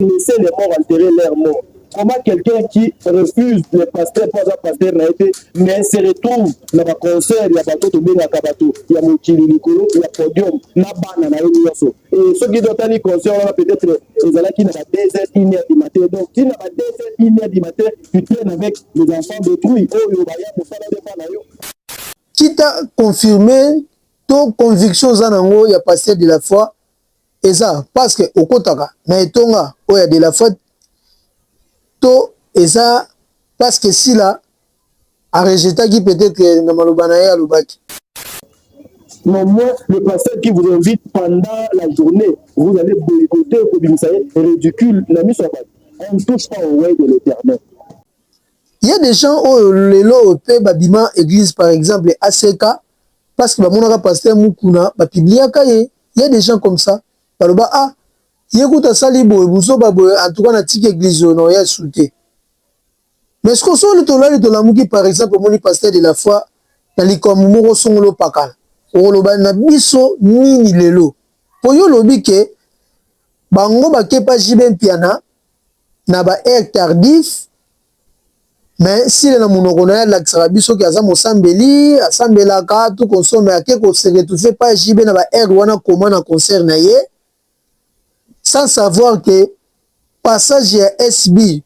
Laissez les morts enterrer leurs morts. Comment quelqu'un qui refuse le pasteur mpo aza pasteur na ye te, mais se retrouve na ba concert ya bato tobengaka bato ya mokili likolo ya podium na bana na ye nyonso? Et soki totali concert wana, peut-être ezalaki na ba 2 heures, 1 heure du matin. Donc ti na ba 2 heures, 1 heure du matin, tu traînes avec les enfants d'autrui oyo baya mosala defa na yo. Kita confirmer to conviction oza nango ya pasteur de la foi eza parce que okotaka na etonga oyo ya de la foi to eza parce que Sila arejetaki peut-être na maloba na ye alobaki. Non, moi, le pasteur qui vous invite pendant la journée, vous allez boycotter, kobimisa ye ridicule na miso ya bato. On ne touche pas au roi de l'Éternel. Il y a des gens oyo lelo oyo mpe babima église, par exemple aseka, parce que bamonaka pasteur Mukuna bapubliaka ye. Il y a des gens comme ça, baloba: "Ah, ye kuta asali boye, buzoba boye, en tout cas natiki église oyo na oya su te." Mais ce que soli tolali tolamuki, par exemple omoni pasteur de la foi na likambo moko songolo pakala, okoloba na biso nini lelo? Po yo olobi ke bango bakepa JB Mpiana na ba heure tardif, mais Sila na monoko na ye alakisaka biso ke aza mosambeli, asambelaka tout consort, ake kose retrouver pa JB na ba heure wana koma na concert na ye, sans savoir que passage ya SB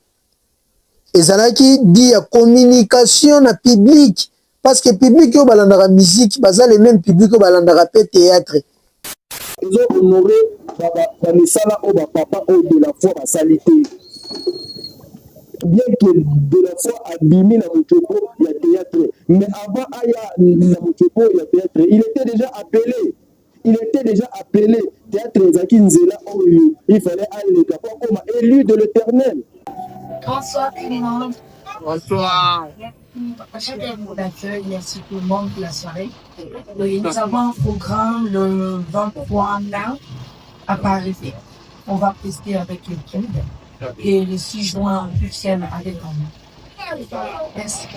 ezalaki di ya communication na public, parce que public oyo balandaka musique baza le même public oyo balandaka mpe théâtre. Ezo honorer bamisala oyo bapapa oyo de la foi basali te. Bien que de la foi abimi na motopo ya théâtre, mais avant aya na motopo ya théâtre, il était déjà appelé, il était déjà appelé. Théâtre ezalaki nzela oyo il fallait aleka po akoma élu de l'Éternel. Bonsoir tout le monde. Bonsoir. Merci pour l'accueil, merci tout le monde pour la soirée. Nous avons un programme le 23 mai à Paris. On va prester avec le tube et le 6 juin en Bruxelles avec nous. Merci.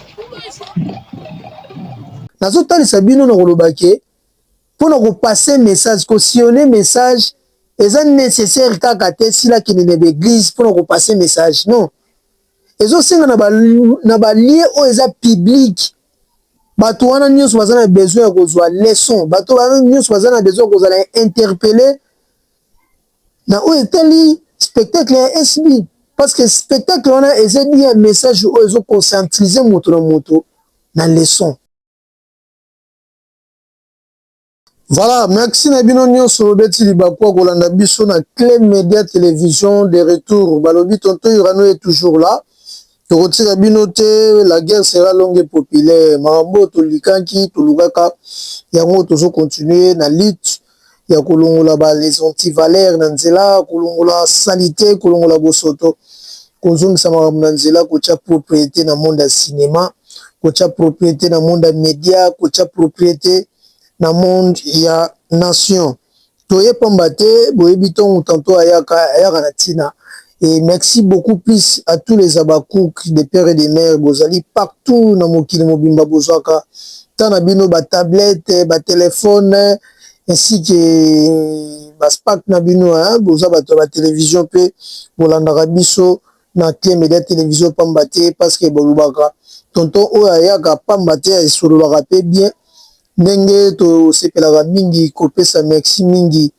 Nazotalisa bino na koloba ke mpona kopasser message, kosillonner message, eza nécessaire kaka te Sila akende na baeglise mpona kopasser message. Non, ezosenga na balieu oyo eza public. Bato wana nyonso baza na besoin ya kozwa leçon, bato wana nyonso baza na besoin ya kozala interpellé na oyo etali spectacle ya SB, parce que spectacle wana eza di ya message oyo ezoconcentrise moto na moto na leçon. Voilà, merci na bino nyonso bobeti libaku ya kolanda biso na Clé Média Télévision. De retour, balobi tonton Urano est toujours là. Tokotika bino te, la guerre sera longue et populaire. Makambo oyo tolikaki, tolukaka yango, tozocontinue na lutte ya kolongola ba les antivaleurs na nzela, kolongola saleté, kolongola bosoto, kozongisa makambo na nzela, kotia propriété na monde ya cinéma, kotia propriété na monde ya média, kotia propriété na monde ya nation. Toye pamba te, boyebi ntongo tanto ayaka, ayaka na ntina. Et merci beaucoup plus à tous les abakouk de père et de mère bozali partout na mokili mobimba, bozwaka ta na bino batablette, batelefone ainsi que baspak na bino, boza bato ya batelevizio mpe bolandaka biso na Clé Média Télévision pamba te, parce que bolobaka tonton oyo ayaka pamba te, esololaka mpe bien ndenge tosepelaka mingi. Kopesa merci mingi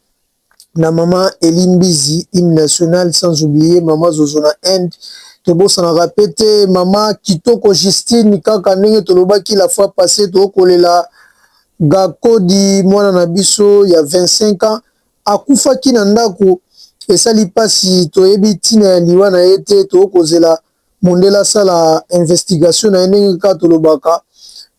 na mama Eli Mbizi, hymne national, sans oublier mama Zozo na Inde. Tobosanaka pe te mama Kitoko Justine. Kaka ndenge tolobaki la fois passée, tokolela Gakodi, mwana na biso ya 25 ans akufaki na ndako, esali mpasi. Toyebi ntina ya liwa na ye te, tokozela mondele asala investigation na ye, ndenge kaka tolobaka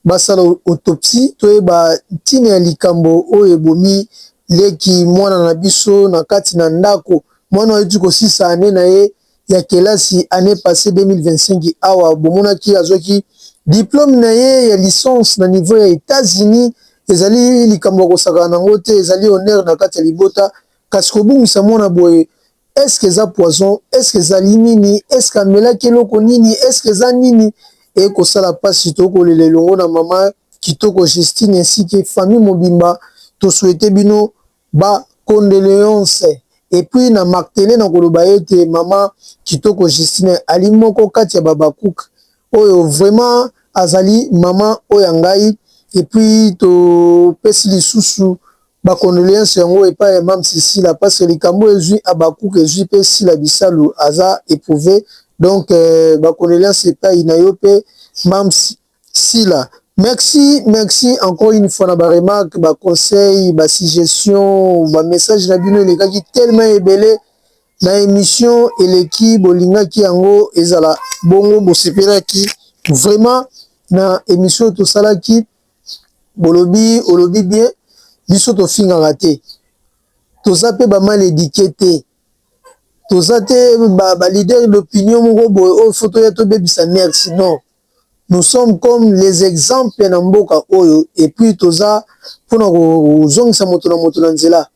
basala autopsie, toyeba ntina ya likambo oyo ebomi leki mwana na biso na kati na ndako. Mwana ayuti kosisa ane na ye ya kelasi année passée 2025 awa, bomonaki azwaki diplôme na ye ya licence na niveau ya États-Unis. Ezali likambo ya kosakana nango te, ezali honneur na kati ya libota. Kasi kobungisa mwana boye, est-ce eza poison? Est-ce ezali nini? Est-ce amelaki eloko nini? Est-ce eza nini? Ekosala mpasi. Tokolela elongo na mama Kitoko Justine ainsi que famille mobimba. Tosouhaite bino ba condoléance. Et puis na martele na koloba ete mama Kitoko Justine ali moko kati ya babakuk oyo vraiment azali mama oyo ya ngai. Et puis topesi lisusu ba condoléances yango epai ya Mam Sisila, parce que likambo ezwi Abakuk, ezwi mpe Sila Bisalu, aza éprouvé. Donc ba condoléances epai na yo mpe, Mam Sila. Merci, merci encore une fois na ba remarque, ba conseil, ba suggestion, ba message na bino elekaki tellement ebele na émission eleki. Bolingaki yango ezala bongo, bosepelaki vraiment na émission tosalaki. Bolobi, olobi bien, biso tofingaka te, toza mpe ba mal éduqué te, toza te ba leader d'opinion moko boye oyo faut toya tobebisa. Merci. Non, nous sommes comme les exemples na mboka oyo, et puis toza mpona kozongisa moto na moto na nzela.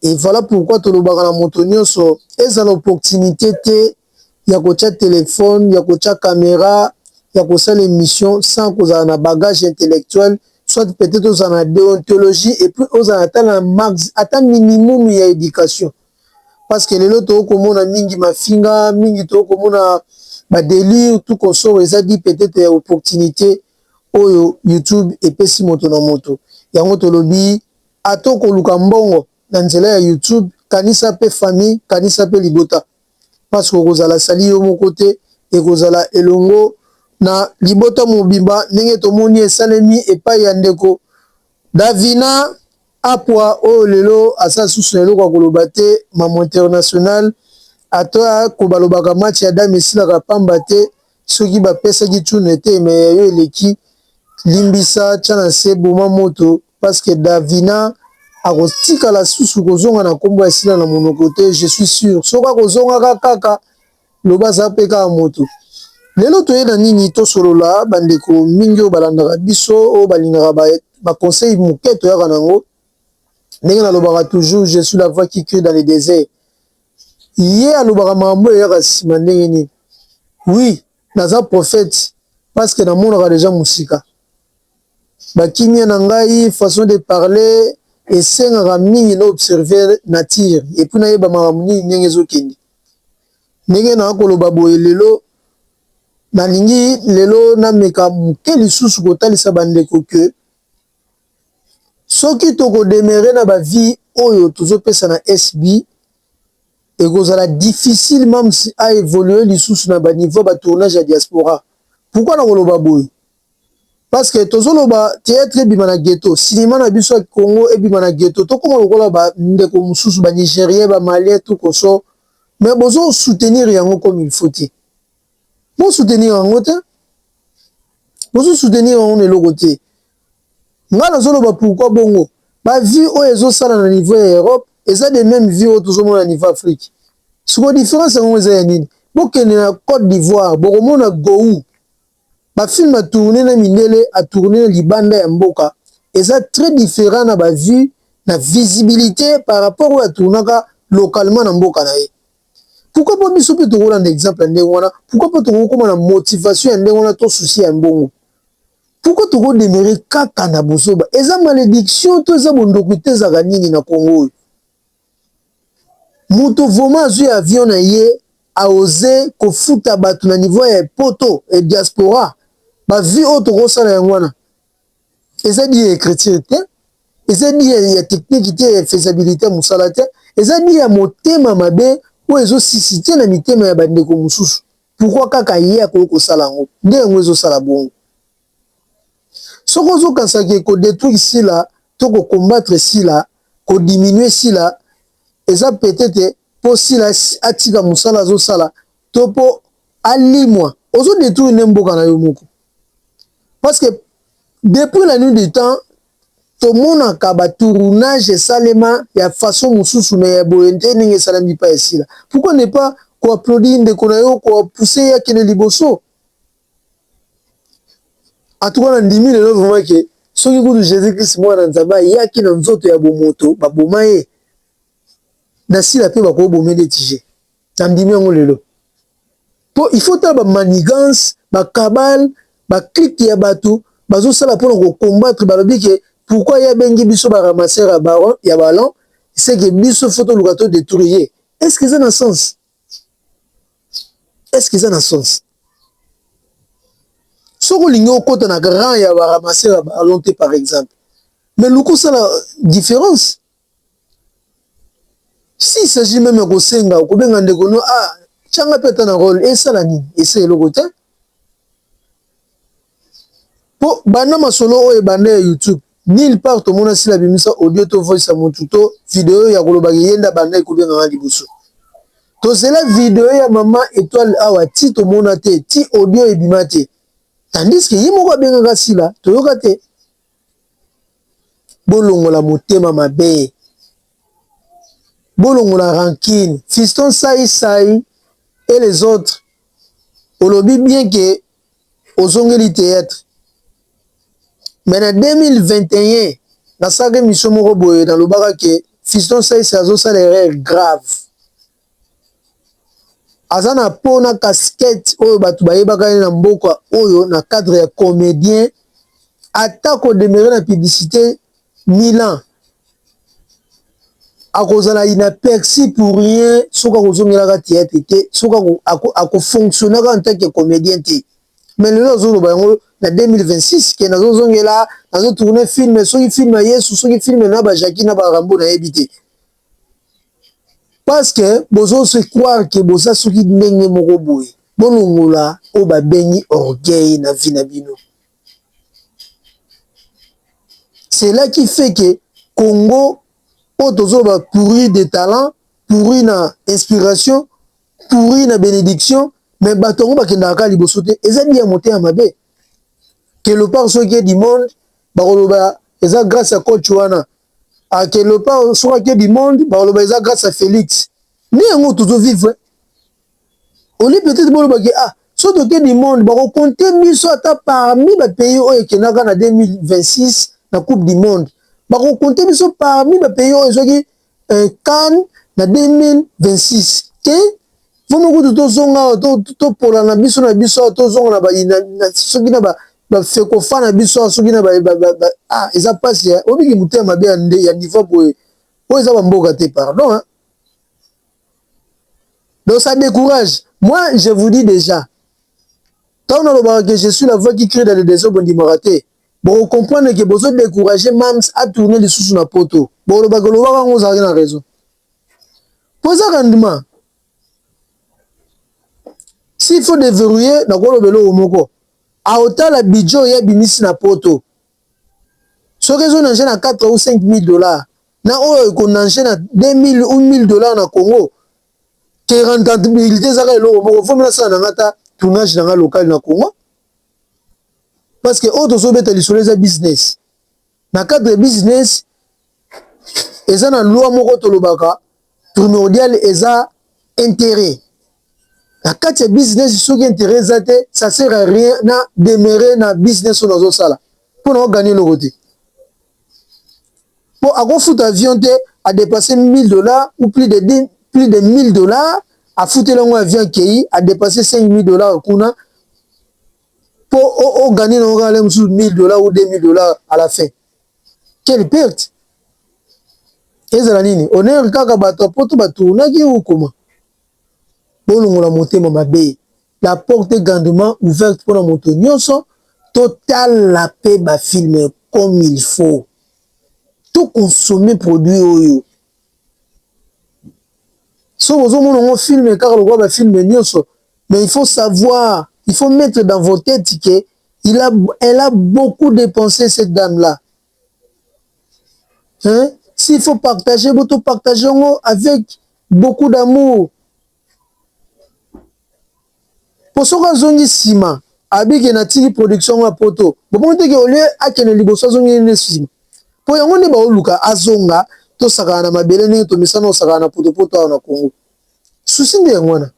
Et voilà pourquoi tolobaka na moto nyonso, ezala opportunité te ya kotia telefone, ya kotia caméra, ya kosala émission sans kozala na bagage intellectuel, soit peut-être ozala na déontologie, et puis ozala ata na max, ata minimum ya éducation. Parce que lelo tokomona mingi mafinga, mingi tokomona ba délire, tout consort. Eza di peut-être ya opportunité oyo YouTube epesi moto na moto. Yango tolobi, ata koluka mbongo na nzela ya YouTube, kanisa mpe famille, kanisa mpe libota, parce que okozala sali yo moko te, ekozala elongo na libota mobimba, ndenge tomoni esalemi epai ya ndeko Davina Apwa oyo lelo aza susu na eloko ya koloba te. Mamo international, ata kobalobaka match ya dame esilaka pamba te. Soki bapesaki tune te, me ya yo eleki, limbisa, tia na se, boma moto, parce que Davina akotikala susu kozonga na nkombo ya Sila na monoko te. Je suis sûr, soki akozongaka kaka, loba aza mpe kaka moto. Lelo toye na nini? Tosolola. Bandeko mingi oyo balandaka biso, oyo balingaka ba conseil moke toyaka nango, ndenge nalobaka toujours, je suis la voix qui crie dans le désert. Ye alobaka makambo eyaka nsima ndenge nini? Oui, naza prophète, parce que namonaka deja mosika. Bakimia na ngai, façon de parler esengaka mingi na observe nature, et puis nayeba makambo nini ndenge ezokende. Ndenge naa koloba boye lelo, nalingi lelo nameka moke lisusu kotalisa bandeko ke soki tokodemeurer na ba vie oyo tozopesa na SB, ekozala difficile même a évolue lisusu na ba niveau ba tournage ya diaspora. Pourquoi na koloba boye? Parce que tozoloba théâtre ebima na ghetto, cinéma na biso ya Congo ebima na ghetto, tokóma lokola bandeko mosusu, ba Nigérien, ba Malien, tout consort. Mais bozosoutenir yango comme il faut te. Bosoutenir yango te, bozosoutenir yango na eloko te. Ngai nazoloba pourquoi bongo? Ba vie oyo ezosala na niveau ya Europe eza de même vie oyo tozomona na niveau Afrique. Sikoyo différence yango eza ya nini? Bokende na Côte d'Ivoire, bokomona gou ba film atourne na mindele, atourne na libanda ya mboka, eza très différent na ba vue, na visibilité, par rapport oyo atournaka localement na mboka na ye. Pourquoi mpo biso mpe tokolanda exemple ya ndenge wana? Pourquoi mpo tokokóma na motivation ya ndenge wana to souci ya mbongo? Pourquoi tokodemeurer kaka na bozoba? Eza malédiction to eza bondoki te? Ezalaka nini na Kongo oyo? Moto vraiment azwi avion na ye, aose kofuta bato na niveau ya poto e diaspora. Ba vie oyo tokosala yango wana eza di ya écriture te, eza di ya technique te, ya faisabilité ya mosala te, eza di ya motema mabe oyo ezosusciter na mitema ya bandeko mosusu. Pourquoi kaka ye akoki kosala yango? Nde yango ezosala bongo. Soki ozokanisaki kodétruire Sila to kocombattre Sila, kodiminuer Sila, eza peut-être mpo Sila atika mosala azosala to mpo alimwa, ozodétruire nde mboka na yo moko. Parce que depuis la nuit du temps, tomonaka ba tournage esalema ya façon mosusu, me ya boye nte ndenge esalami mpa esila. Pourquoi ne pas koapplaudir ndeko na yo, kopousser ye akende liboso? En tout cas, na ndimi lelo vraiment ke soki kutu Jésus Christ, mwana Nzambe, ayaki na nzoto ya bomoto, baboma ye, na Sila mpe bakoboma nde tije. Na ndimi yango lelo, po il faut tala ba manigance, ba cabale, ba clique ya bato bazosala mpona kocombattre. Balobi ke pourquoi ye abengi biso ba ramasseur ya ballon? C'est que biso faut toluka to détruire ye. Est-ce que eza na sens? Est-ce que eza na sens? Soki olingi okota na rang ya ba ramasser ya ballon te par exemple, mais luka osala différence. S'il s'agit même ya kosenga, okobenga ndeko no, ah, tianga mpe ata na rôle, esala nini? Esa eloko te. Po banda masolo oyo ebanda ya YouTube, nulle part tomona Sila bimisa audio to voice ya motu to video ya kolobaka ye nde abanda ekobengaka liboso. Tozela video ya mama Etoile awa ti tomona te, ti audio ebima te. Tandis que ye moko abengaka Sila, toyoka te. Bolongola motema mabe. Bolongola rancune. Fiston Sai Sai et les autres, olobi bien que ozongeli théâtre. Mais na 2021, nasalaka émission moko boye, nalobaka ke Fiston Sai Sai azosala erreur grave. Aza na po na casquette oyo bato bayebaka ye na mboka oyo na cadre ya comédien, ata kodemeurer na publicité Milan, akozala inaperçu pour rien soki akozongelaka théâtre te, soki akofonctionnaka en tant que comédien te. Mais lelo azoloba yango na 2026 ke nazozongela, nazotourne film, soki film ya Yesu, soki film na bajaki na barambo, nayebi te. Parce que bozo se croire ke boza soki ndenge moko boye. Bolongola oyo babengi orgueil na vie na bino. C'est là qui fait que Congo oyo tozoloba pourri de talent, pourri na inspiration, pourri na bénédiction, mais bato yango bakendaka kaka liboso te. Eza dia motema mabe. Ke Léopard soki eke du monde, bakoloba eza grâce ya coach wana. Ake Léopard soki ake du monde, bakoloba eza grâce à Félix. Nde yango tozovivre. Oli peut-être bolobaki, ah, so toke du monde, bakocompter biso ata parmi bapays oyo ekendaka na 2026 na Coupe du monde, bakocompter biso parmi bapays oyo ezwaki CAN na 2026 te. Vomo kutu tozonga awa, topola na biso na biso awa, tozonga na soki na bafekofa na biso awa, soki na ah, eza mpasi. Obiki motema mabe ya niveau boye, oyo eza bamboka te, pardon, hein? Donc ça décourage. Moi, je vous dis déjà, tant nalobaka que je suis la voix qui crie dans le désert, bondimaka te. Bokocomprendre ke bozo décourager Mams atourne lisusu na poto. Bolobaka, olobaka yango, ozalaki na raison, po eza rendement. S'il faut déverrouiller, nakoloba eloko moko, aotala budget oyo abimisi na poto. Soki ezonange na 4 ou 5 000 dollars, na oyo ekonange na 2000 ou 1000 dollars na Congo, ke rentabilité ezaka eloko moko. Faut nasala nanga ata tournage nanga local na Congo, parce que oyo tozobeta lisolo eza business. Na cadre ya business, eza na loi moko tolobaka primordial, eza intérêt. Na kati ya business, soki intérêt eza te, ça sert à rien na demeurer na business oyo nazosala, mpo na ogagner eloko te. Mpo akofuta avion te, adépenser 1000 $ ou plus de 1000 $, afuteli yango avion, akei, adépenser 5000 $ kuna mpo ogagner nango kaka mosusu 1000 $ ou 2000 $ à la fin. Quelle perte! Ezala nini? Honneur kaka bato ya poto batournaki ou koma? Bolongola motema mabe. La porte est grandement ouverte mpona moto nyonso. Totala mpe bafilm comme il faut, toconsommer produit oyo. So bozomona yango film kaka lokola bafilm nyonso, mais il faut savoir, il faut mettre dans vos têtes que elle a beaucoup dépensé, cette dame là, hein? S'il faut partager, boto partager yango avec beaucoup d'amour. Po soki azongi nsima, abike natiki production yango ya poto, bomoni teke au lieu akende liboso, azongi nde nsima. Mpo yango nde baoluka azonga, tosakana na mabele ndenge tomesana osakana na potopoto awa na Congo. Susi nde yango wana.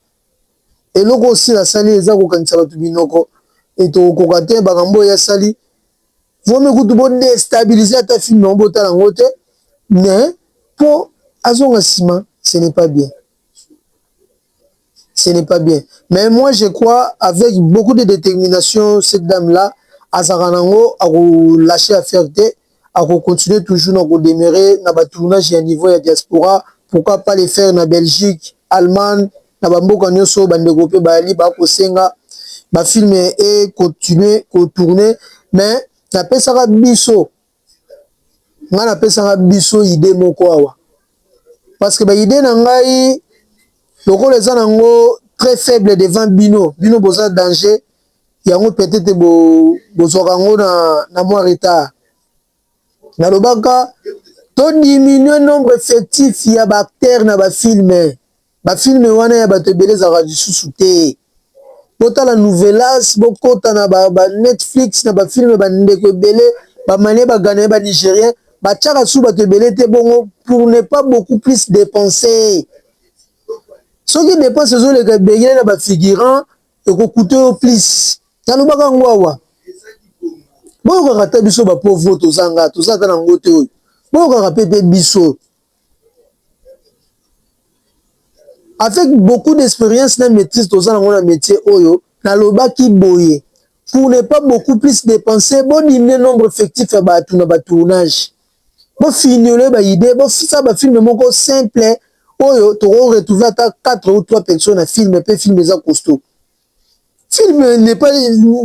Eloko osila asali eza kokangisa bato minoko, tokokoka te. Makambo oyo asali, vomi kutu bodéstabiliser ata film yango, botala yango te. Mais mpo azonga nsima, ce n'est pas bien, ce n'est pas bien. Mais moi, je crois, avec beaucoup de détermination, cette dame là azalaka nango, akolâcher affaire te. Ako continuer toujours na ko demeurer na ba tournage ya niveau ya diaspora, pourquoi pas le faire na Belgique, Allemagne, na ba mboka nioso oyo ba ndeko pe bayali ba kosenga ba film e continuer ko tourner. Mais napesaka biso, nga napesaka biso idee moko awa, parce que ba idee na ngai lokola eza nango très faible devant bino, bino boza danger. Yango peut-être bozwaka yango na mwa retard. Nalobaka to diminuer nombre effectif ya ba acteurs na ba films. Ba films wana ya bato ebele ezalaka lisusu te. Botala Novelas, bokota na ba Netflix, na ba films ba ndeko ebele, ba Malien, ba Ghanéen, ba Nigérien, batiaka su bato ebele te bongo pour ne pas beaucoup plus dépenser. Soki dépense ezoleka ebele na ba figurants, ekocoûter yo plus. Nalobaka yango awa. Boyokaka ata biso ba pauvre tozanga, toza ata na ngo te oyo. Boyokaka pe pe biso. Avec beaucoup d'expérience na maîtrise toza nango na métier oyo, nalobaki boye pour ne pas beaucoup plus dépenser, bo diminuer nombre effectif ya bato na ba tournage. Bo fignole ba idée, bo fisa ba film moko simple oyo toko retrouver ata 4 ou 3 personnes na film pe film eza costaud. Film n'est pas,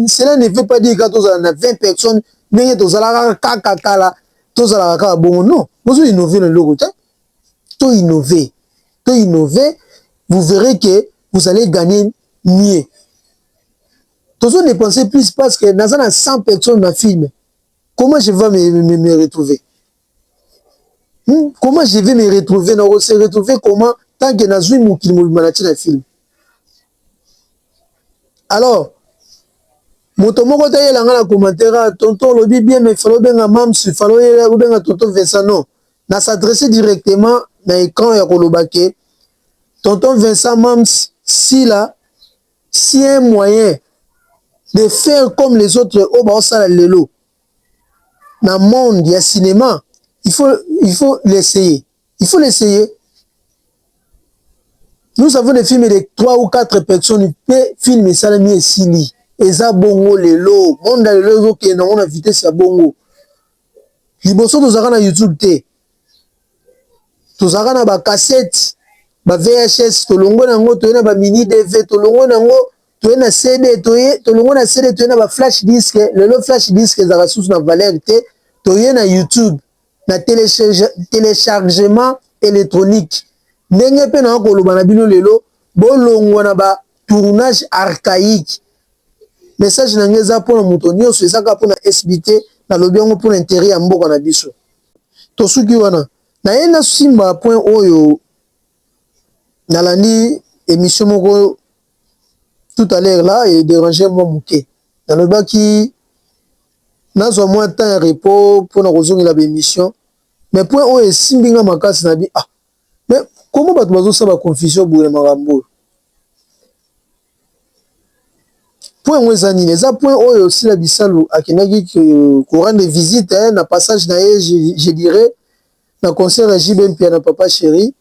cela ne veut pas dire que tozala na 20 personnes ndenge tozalaka kaka kala, tozalaka kaka bongo. Non, bozo innover na eloko te. To innover, to innover, vous verrez que vous allez gagner mieux. Tozo dépenser plus parce que naza na 100 personnes na film. Comment je vais me retrouver? Comment je vais me retrouver? Na se retrouver comment tant que nazwi mokili mobimba na tina film? Alors, moto moko te yela nga na commentaire, tonton lobi bien mais fallait obenga mams, fallait obenga tonton Vincent. Non, na s'adresser directement na écran ya koloba ke tonton Vincent mams Sila, si un moyen de faire comme les autres oyo baosala lelo na monde ya cinéma, il faut l'essayer. Il faut l'essayer. Nous avons des films de 3 ou 4 personnes pe film esalami esili. Eza bongo lelo, monde ya lelo ezokende nango na vitesse ya bongo. Liboso tozalaka na YouTube te. Tozalaka na ba cassette, ba VHS, tolongwe nango toye na ba mini DV, tolongwe nango toye na CD, toye tolongwe na CD toye na ba flash disque. Lelo flash disque ezalaka susu na valeur te, toye na YouTube na téléchargement électronique. Ndenge pe na koloba na bino lelo, bolongwa na ba tournage archaïque. Message na ngai eza mpona moto nyonso, eza kaka mpona SBT, nalobi yango mpona intérêt ya mboka na biso. Tosuki wana. Naye nasimba point oyo nalandi émission moko tout à l'heure là et déranger moi moke. Nalobaki nazwa mwa temps ya repos mpona kozongela ba émission, mais point oyo esimbi nga makasi na bi, ah mais comment bato bazosala ba confusion boye na makambo oyo? Point yango eza nini? Eza point oyo Sila Bisalu akendaki ko rendre visite, hein, na passage na ye, je dirais na concert ya JB Mpiana na Papa Chéri,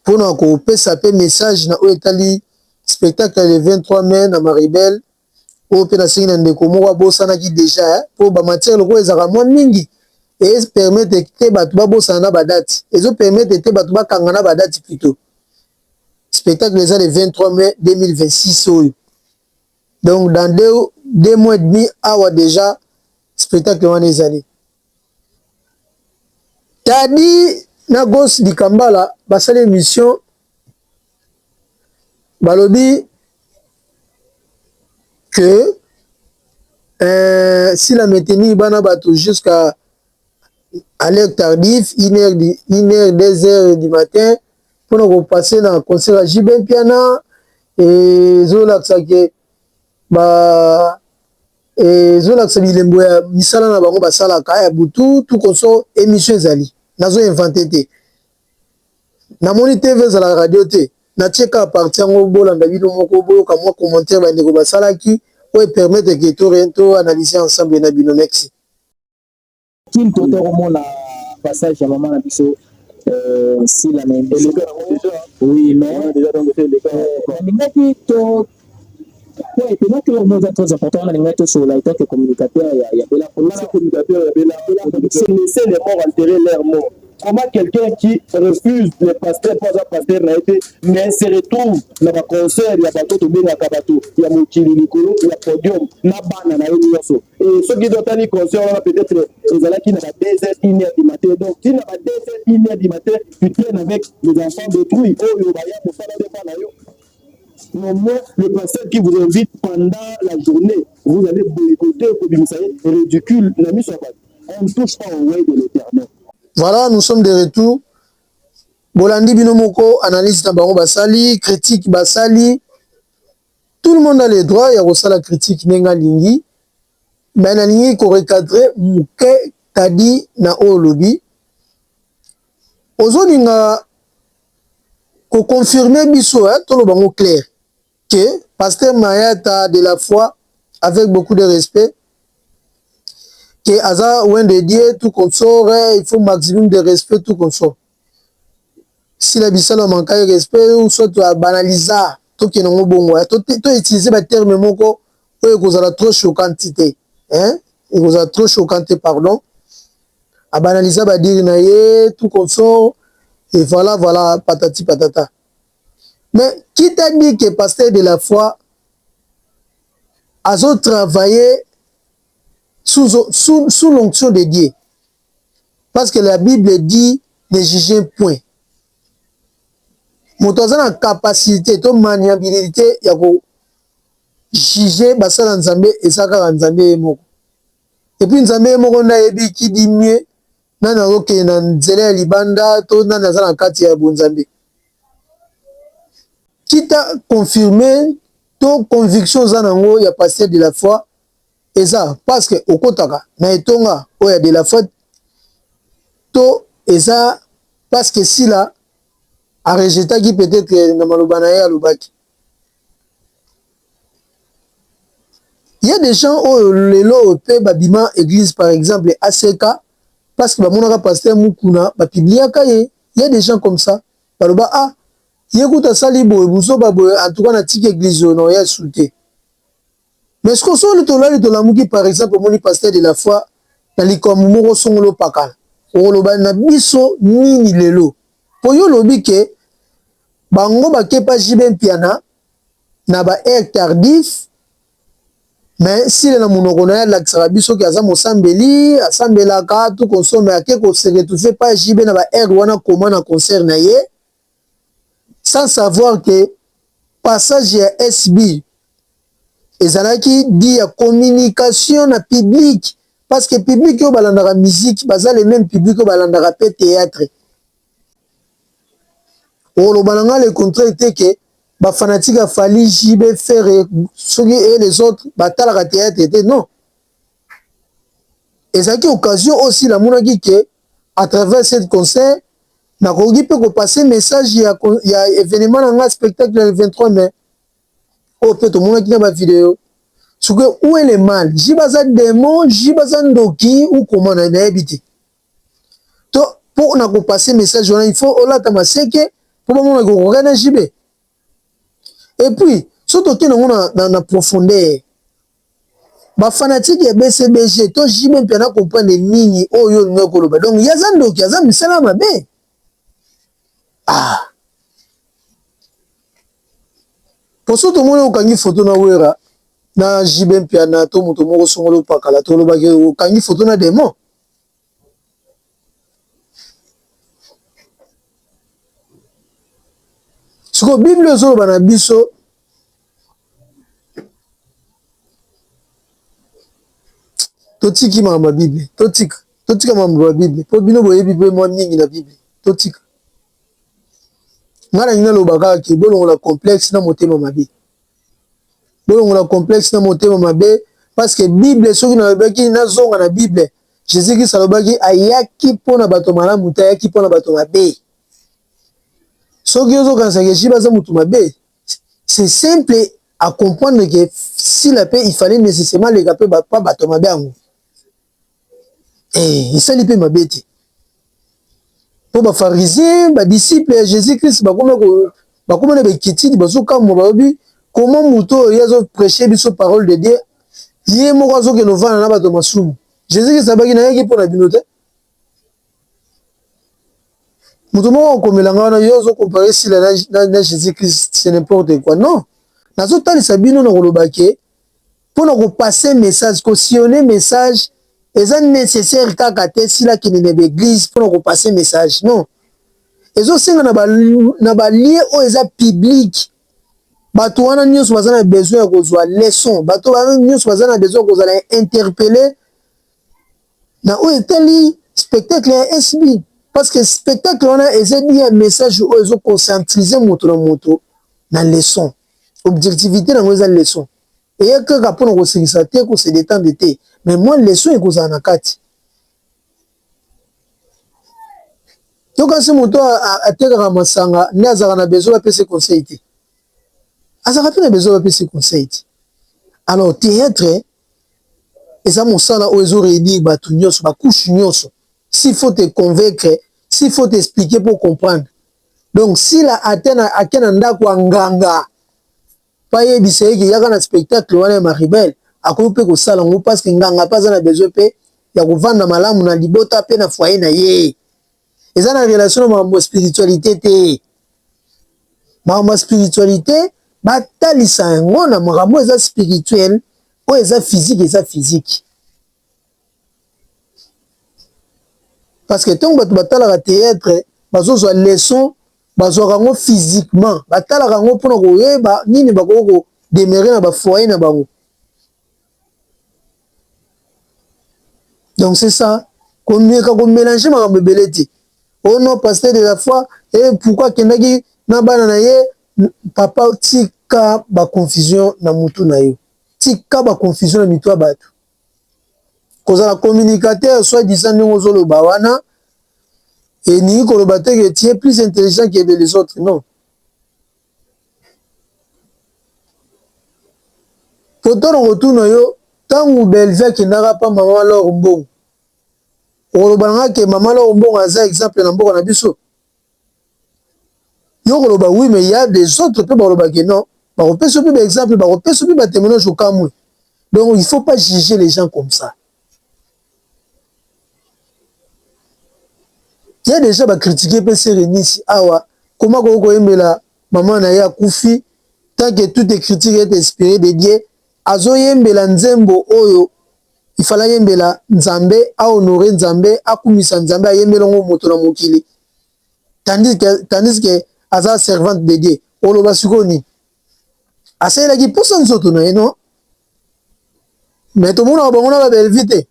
mpona kopesa pe message na oyo etali spectacle le 23 mai na Maribel, oyo pe nasengi na ndeko moko abosanaki déjà, hein, po ba matière lokola ezalaka mwa mingi e permettre te bato babosana na ba date, ezo permettre te bato bakanga na ba date plutôt. Spectacle eza le 23 mai 2026 oyo. Donc dans deux mois et demi awa déjà spectacle wana ezali. Tadi na Gos Dikambala basali émission, balobi que Sila maintenir bana bato jusqu'à à l'heure tardive, une heure, une heure, deux heures du matin, pour nous passer dans le concert à JB Mpiana, et ezolakisa ke ba ezolakisa bilembo ya misala na bango basalaka ya butu tout konso. Émission ezali, nazo inventer te, namoni TV ezalaka radio te, natie kaka partie yango, bolanda bino moko, boyoka mwa commentaire bandeko basalaki oyo permettre ke to analyser ensemble na bino. Merci. Kini tota komona passage ya mama na biso Sila na émission. Oui, mais nalingaki to Ouais, pendant que le est très important, on a tosolola en tant que communicateur ya Bella Production. Communicateur ya Bella Production. Laisser les morts enterrer leurs morts. Comment quelqu'un qui refuse le pasteur mpo aza pasteur na ye te, mais se retrouve na baconcert ya bato tobengaka bato ya mokili likolo ya podium na bana na ye nyonso? Et soki totali concert wana, peut-être ezalaki na ba 2 heures, 1 heure du matin. Donc ti na ba 2 heures, 1 heure du matin, tu traînes avec les enfants d'autrui oyo baya mosala nde mpa na yo. Néanmoins, le pasteur qui vous invite pendant la journée, vous allez boycotter, kobimisa ye ridicule na miso ya bato. On ne touche pas au way de l'Éternel. Voilà, nous sommes de retour. Bolandi bino moko analyse na bango basali, critique basali. Tout le monde a le droit ya kosala critique ndenge alingi. Mais nalingi korecadrer moke tadi na oyo olobi. Ozolinga koconfirmer biso, toloba ngo clair, que pasteur Mayata de la foi, avec beaucoup de respect, que aza oint de Dieu, tout consort, il faut maximum de respect, tout consort. Sila bisalo manquer respect ou soit abanalisa, tokende yango bongo, to utiliser baterme moko oyo ekozala trop choquante te, hein? Ekozala trop choquante te, pardon. Abanalisa badires na ye, tout consort, et voilà, voilà, patati patata. Mais qui t'a dit que pasteur de la foi azo travailler sous l'onction de Dieu? Parce que la Bible dit: ne jugez point. Moto aza na capacité to maniabilité ya kojuger basala Nzambe eza kaka Nzambe ye moko. Et puis Nzambe ye moko nde ayebi qui dit mieux, nani azokende na nzela ya libanda to nani aza na kati ya bonzambe. Qui t'a confirmé to conviction oza nango ya pasteur de la foi eza parce que okotaka na etonga oyo ya de la foi, to eza parce que Sila arejetaki peut-être na maloba na ye alobaki? Il y a des gens oyo lelo mpe babima église, par exemple ACK, parce que bamonaka pasteur Mukuna bapubliaka ye. Il y a des gens comme ça, baloba: ah, ye kuta asali boye, buzoba boye, en tout cas natiki église oyo na oya su te. Mais ce que soli tolali tolamuki, par exemple omoni pasteur de la foi na likambo moko songolo pakala, okoloba na biso nini lelo? Po yo olobi ke bango bakepa JB Mpiana na ba heure tardif, mais Sila na monoko na ye alakisaka biso ke aza mosambeli, asambelaka, tout consort, ake kose retrouver pa JB na ba heure wana koma na concert na ye, sans savoir que passage ya SB ezalaki di ya communication na public, parce que public oyo balandaka musique baza le même public oyo balandaka mpe théâtre. Oloba na nga le contraire te ke bafanatiques ya Fally, JB, Ferre soki et les autres batalaka théâtre te. Non, ezalaki occasion aussi namonaki ke à travers cette concert nakoki mpe kopasser message ya événement na nga, spectacle ya le 23 mai oyo mpe tomonaki na bavideo. Soki où est le mal? JB aza démon, JB aza ndoki ou comment? Nayebi te. To mpo na kopasser message wana, il faut olata maseke mpo bamonaki okoka na JB. Et puis so tokende yango na profondeur, bafanatiques ya BCBG to JB mpe na comprendre nini oyo olingi koloba. Donc ye aza ndoki, aza misala mabe. Ah, poso tomoni okangi foto na Wera na JB Mpiana to moto moko songolo opakala, tolobaki okangi foto na démon. Sikoyo Bible ezoloba na biso totiki makambo ya Bible, totika makambo ya Bible mpo bino boyebi mpe mwa mingi na Bible. Totika. Ngai nalingi naloba kaka ke bolongola complexe na motema mabe, bolongola complexe na motema mabe, parce que Bible, soki nalobaki nazonga na Bible, Jésus Christ alobaki ayaki mpona bato malamu te, ayaki mpona bato mabe. Soki ozokanisaka JB aza motu mabe, c'est simple à comprendre que Sila mpe il fallait nécessairement leka mpe pa bato mabe yango. Esali mpe mabe te, mpo bafarisien, badisciple ya Jésus Christ bakoma na bekitidi, bazokamwa, balobi Comment moto oyo ye azo precher biso parole de Dieu, ye moko azokende ovanda na bato masumu? Jesus Christ abaki nayaki mpo na bino te. Moto moko akomela nga wana yo ozo comparer Sila na Jesus Christ, c'est n'importe quoi. Non, nazotalisa bino na koloba ke mpo na kopasser message, kosillonner message eza nécessaire kaka te Sila akende na baeglise mpo na kopasser message. Non, ezosenga na ba lieu oyo eza public. Bato wana nyonso baza na besoin ya kozwa leçon, bato wana nyonso baza na besoin ya kozala interpellé na oyo etali spectacle ya SB, parce que spectacle wana eza ya message oyo ezo conscientiser moto na moto na leçon. Objectivité nango eza leçon, eya kaka mpona kosekisa te, kose détendre te, mais mwa leçon ekozala na kati. Yokasi moto atekaka masanga nde azalaka na besoin bapesa conseil te, azalaka mpe na besoin bapesa conseil te. Alors théâtre eza mosala oyo ezo réunir bato nyonso, bacouche nyonso. S'il faut te convaincre, s'il faut t'expliquer pour comprendre. Donc Sila ake na ndako ya nganga po ayebisa ye ke yaka na spectacle wana ya Maribel, akoki mpe kosala yango, parce que nganga mpe aza na besoin mpe ya kovanda malamu na libota mpe na foyer na ye. Eza na relation na makambo ya spiritualité te. Makambo ya spiritualité batalisa yango na makambo eza spirituel, oyo eza physique eza physique. Parce que ntango bato batalaka théâtre, bazozwa leçon, bazwaka yango physiquement, batalaka yango mpona koyeba nini bakoki kodemeurer na bafoyer na bango. Donc c'est ça, komeka komélanger makambo ebele te. Oh non, pasteur de la foi, et pourquoi akendaki na bana na ye? Papa, tika baconfusion na mutu na yo, tika baconfusion na mitu ya bato. Kozala communicateur soit disant ndenge ozoloba wana, eningi koloba te que tu es plus intelligent que les autres. Non, poto na kotuna yo, ntango Belvi akendaka pa mama Lor Mbongo, okoloba nanga ke mama Lor Mbongo aza exemple na mboka na biso? Yo koloba oui, mais il y a des autres mpe bakoloba ke non, bakopesa mpe baexemple, bakopesa mpe batémoignage okamwe. Donc il faut pas juger les gens comme ça. Il y a déjà bacritiquer mpe Serenisi awa, koma koki koyembela mama na ye akufi, tant que toute critique est inspirée de Dieu. Azoyembela nzembo oyo ifala yembela Nzambe, ahonore Nzambe, akumisa Nzambe, ayembela ngo moto na mokili, tandis que aza servante de Dieu. Oloba sikoyo nini? Asalelaki mposa nzoto na ye? Non, mais tomonaka bango na babelvi te.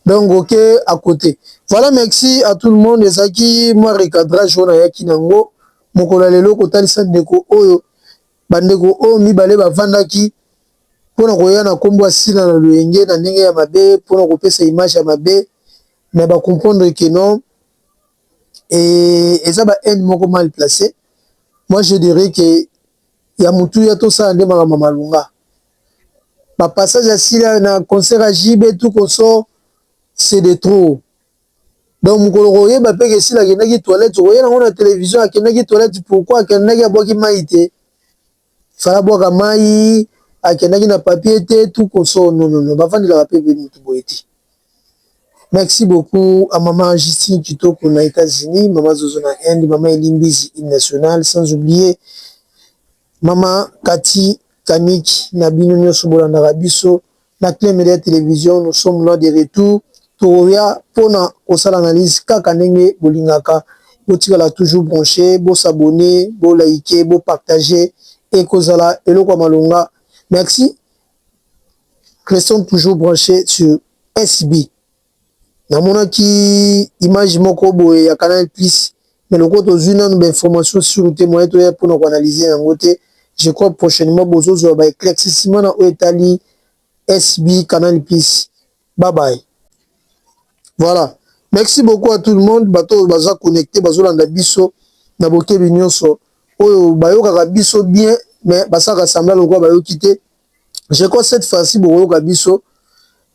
Donc ok, à côté. Voilà, merci à tout le monde. Ezalaki mwa recadrage oyo nayaki nango mokolo ya lelo, kotalisa ndeko oyo, bandeko oyo mibale bavandaki mpona koya na nkombo ya Sila na loyenge na ndenge ya mabe, mpona kopesa image ya mabe. Mais bacomprendre que non, eza ba haine moko mal placé. Moi je dirais que ya motuya tosala nde makambo malunga. Bapassage ya Sila na concert ya JB, tout consort, c'est de trop. Donc mokolo koyeba mpe ke Sila akendaki toilette, okoya nango na télévision, akendaki toilette, pourquoi akendaki, abwaki mai te, fala abwaka mai, akendaki na papier te, tout consort. Non, non, non, bavandelaka mpe mpe motu boye te. Merci beaucoup à maman Justine Kitoko na États-Unis, maman Zozo na Inde, maman Elimbizi nationale, sans oublier maman Kati Kanik na bino nyonso bolandaka biso na Clé Media Télévision. Nous sommes là de retour. Toya mpona kosala analyse kaka ndenge bolingaka. Botikala toujours branché, bosabonner, bolike, bopartager, ekozala eloko ya malonga. Merci. Restons toujours branchés sur SB. Namonaki image moko boye ya Canal Plus, mais loko tozwi nanu bainformation sur te, moyen toya mpona koanalyse yango te. Je crois prochainement bozozwa baéclaircissement na oyo etali SB, Canal Plus. Bye bye. Voilà, merci beaucoup à tout le monde, bato oyo baza connecté, bazolanda biso na bokebi nyonso, oyo bayokaka biso bien mais basalaka semblant lokola bayoki te. Je crois cette fois-ci bokoyoka biso.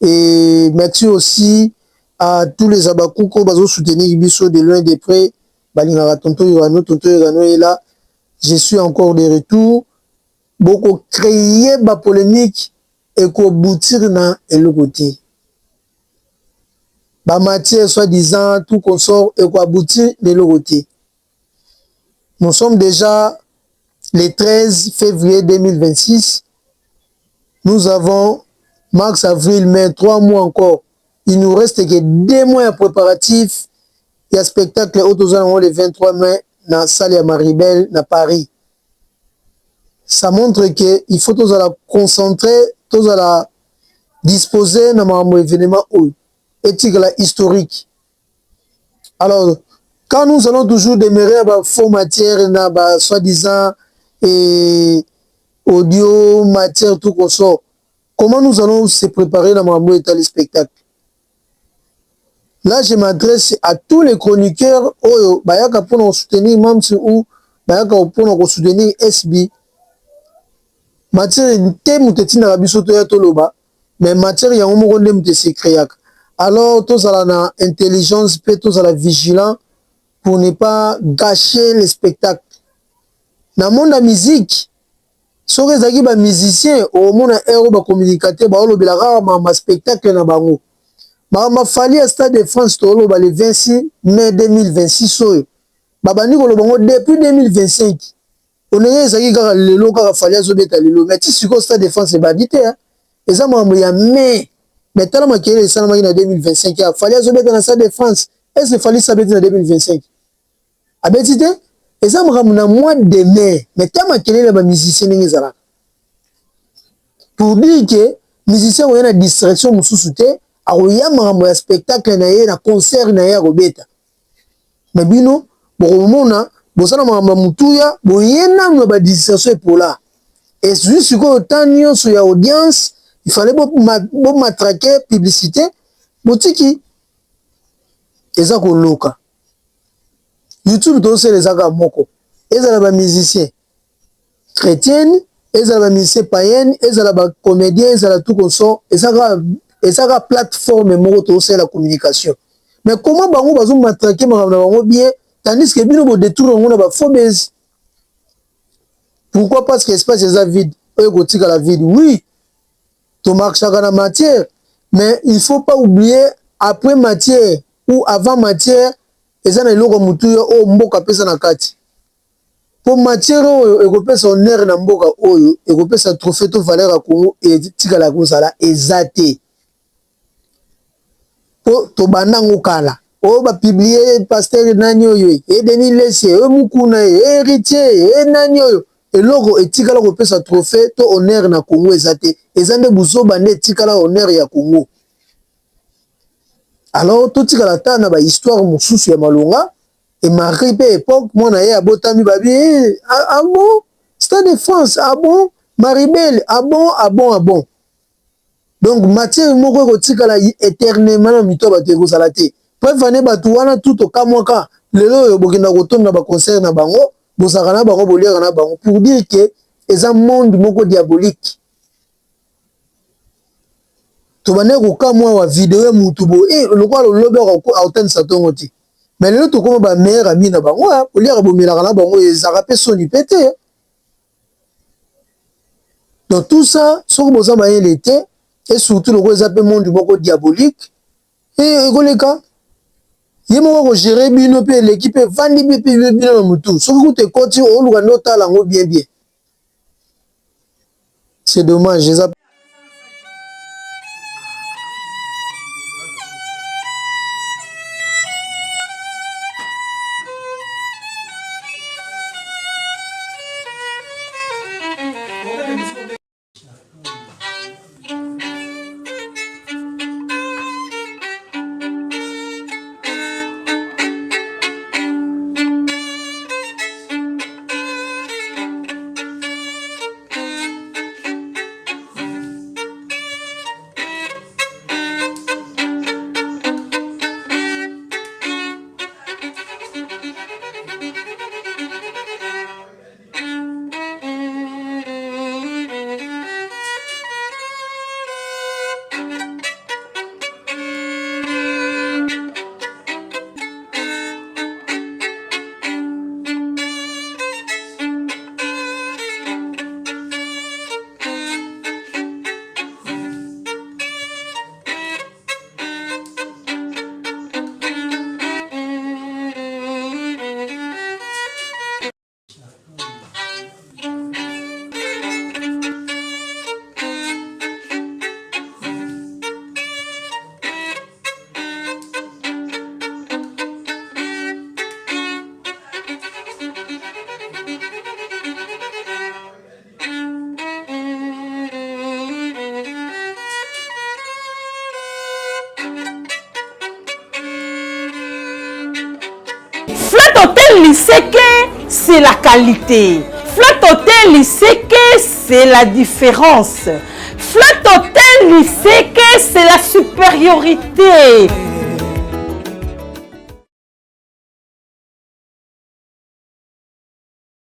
Et merci aussi à tous les abakuko bazo soutenir biso de loin, de près. balingaka tonton Urano, tonton Urano est là. Je suis encore de retour. Boko créer ba polemique eko aboutir na eloko te. Ba matière soi-disant tout consort eko aboutir na eloko te. Nous sommes déjà le 13 février 2026. Nous avons mars, avril, mai, 3 mois encore. Il nous reste que 2 mois ya préparatif ya spectacle oyo toza nango le 23 mai na salle ya Maribel na Paris. Ça montre que il faut tozala concentré, tozala disposé na makambo événement oyo etikala historique. Alors, quand nous allons toujours demeurer à ba faux matière na ba soi-disant et audio matière tout consort, comment nous allons se préparer dans makambo etali spectacle? Là, je m'adresse à tous les chroniqueurs oyo bayaka mpona kosoutenir Mams ou bayaka mpona kosoutenir SB. Matière te moto etindaka biso toya toloba, mais matière yango moko nde moto esekreaka. Alors tozala na intelligence mpe tozala vigilant pour ne pas gâcher le spectacle. Na monde ya musique, soki ezalaki ba musicien, okomona heure oyo ba communicateur baolobela kaka makambo ya spectacle na bango. Makambo ya Fally ya Stade de France toloba le 26 mai 2026 oyo babandi koloba yango depuis 2025. Ondenge ezalaki kaka lelo kaka Fally azobeta lelo, mais ti sikoyo Stade de France ebandi te. Eza makambo ya mai, mais tala makelele esalamaki na 2025 ya Fally azobeta na Stade de France. Est-ce que Fally abeti na 2025? Abeti te. Eza makambo na mois de mai, mais ta makelele ya ba musicien ndenge ezalaka, pour dire que musicien oya na distraction mosusu te, akoya makambo ya spectacle na ye na concert na ye akobeta. Mais bino bokomona bosala makambo ya motuya, boye nanu ya ba distraction epola ezwi sikoyo temps nyonso ya audience. Il fallait bomatraquer publicité, botiki eza koloka. YouTube tozosala eza kaka moko, ezala ba musicien chrétienne, ezala ba musicien païenne, ezala ba comédien, ezala tout consort, eza kaka plateforme moko tozosalela communication. Mais comment bango bazomatraquer makambo na bango bien, tandis que bino bodétourner yango na ba faux buzz? Pourquoi? Parce que espace eza vide, oyo ekotikala vide. Oui, tomarchaka na matière, mais il faut pas oublier, après matière ou avant matière, eza na eloko motuya oyo mboka apesa na kati. Po matière oyo ekopesa honneur na mboka, oyo ekopesa trophée to valeur ya Congo etikala kozala eza te. Po tobanda yango kala, oyo bapublier pasteur nani oyo e Denis Lessie, oyo Mukuna, ye Héritier, e nani oyo, eloko etikala kopesa trophée to honneur na Congo eza te. Eza nde buzoba nde etikala honneur ya Congo. Alors totikala ta na bahistoire mosusu ya malonga emarquer mpe époque. Mwana ye abotami, babi: "Ah bon, Stade de France, ah bon, Maribel, ah bon, ah bon, ah bon." Donc matière moko ekotikala éternellement na mito ya bato ekozala te. Preuve ane, bato wana tu tokamwaka lelo oyo bokenda kotonda baconcert na bango, bozalaka na bango, boliaka na bango, pour dire que eza monde moko diabolique. Tobandaki kokamwa wa video ya mutu boye e lokola lolobi akotanisa ntongo te, mais lelo tokóma bameilleur ami na bango, boliaka, bomelaka na bango, ezalaka mpe soni mpe te. Donc tout ça, soki boza mayele te, et surtout lokola eza mpe monde moko diabolique, ekoleka ye moko akogérer bino mpe eleki mpe evandi mpe bino na motu. Soki kutu ekoti, oluka nde otala yango bien bien. C'est dommage, eza. Hotel Liseke, c'est la qualité. Flat Hotel Liseke, c'est la différence. Flat Hotel Liseke, c'est la supériorité.